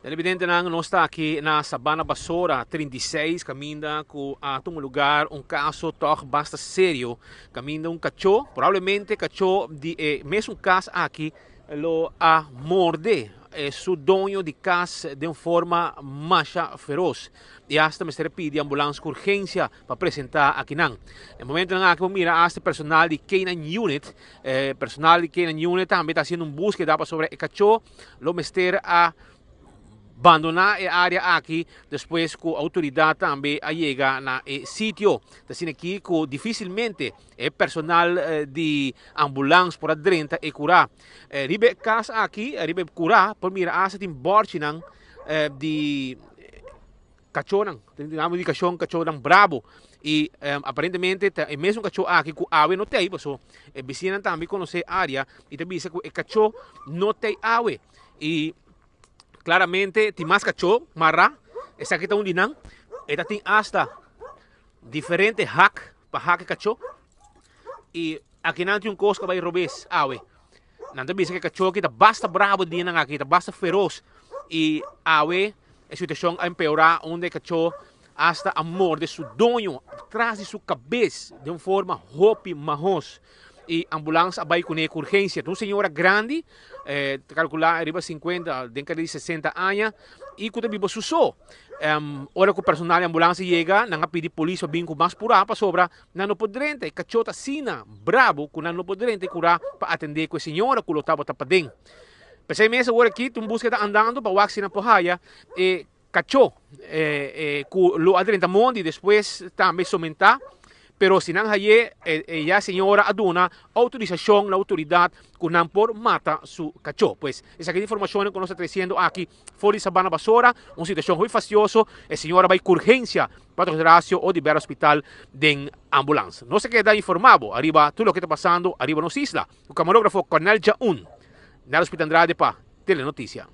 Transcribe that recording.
Televidentenan, nos ta aki na Sabana Basora 36, kaminda ku a tuma lugar un kaso tòg basta serio, kaminda un kachó, probablemente kachó di e mesun kas aki, lo a morde su doño di kas den un forma masha feros i asta mester a pidi ambulans ku urgensia pa presentá akinan. E momentonan aki bo mira asta personal di K-nine Unit, personal di K-nine Unit tambe ta hasiendo un búskeda pasobra e kachó lo mester a bandoná e área aki despues ku outoridat tambe a yega na e sitio. Ta asina aki ku difísilmente e personal di ambulans por a drenta e kurá. Riba e kas aki, riba e kurá, por mira asta tin bòrchinan di kachónan. Tin indikashon kachónan brabo. I aparentemente ta e mesun kachó aki ku awe no t'ei, paso e bisiñanan tambe konosé e área i ta bisa ku e kachó no t'ei awe. I claramente tin mas kachó mará, esaki ta un di nan. E ta tin asta diferente hak pa hak e kachó. I akinan tin un kos ku a bai robes awe. Nan ta bisa ku e kachó aki ta basta brabo di dianan aki, ta basta feros. I awe e situashon a empeorá unda e kachó asta a morde su doño tras di su kabes den un forma hopi mahos. I ambulans a bai kuné ku urgensia. Ta un señora grandi, ta kalkulá riba sinkuenta, den keda di sesenta aña, i ku ta biba su so. Ora ku personal di ambulans a yega, nan a pidi polis pa bin ku mas purá pasobra nan no por drenta. E kachó ta asina brabo ku nan no por drenta e kurá pa atendé ku e señora ku lo tabata paden. P'esei mes awor aki ta un búskeda andando pa wak si nan por haya e Kachó ku lo a drenta mondi despues tambe somentá, pero si nan hay'é, e ya señora a duna outorisashon na outoridat ku nan por mata su kachó. Pues esaki ta informashonnan ku nos ta tresiendo aki for di Sabana Basora, un situashon hopi fastioso, e señora bai ku urgensia pa Dòkter Horacio Oduber Hospital den ambulans. Nos ta keda informá bo ariba tur loke ta pasando ariba nos isla. Ku kamarógrafo Cornel Jaun, Nelson Pita Andrade pa Telenoticia.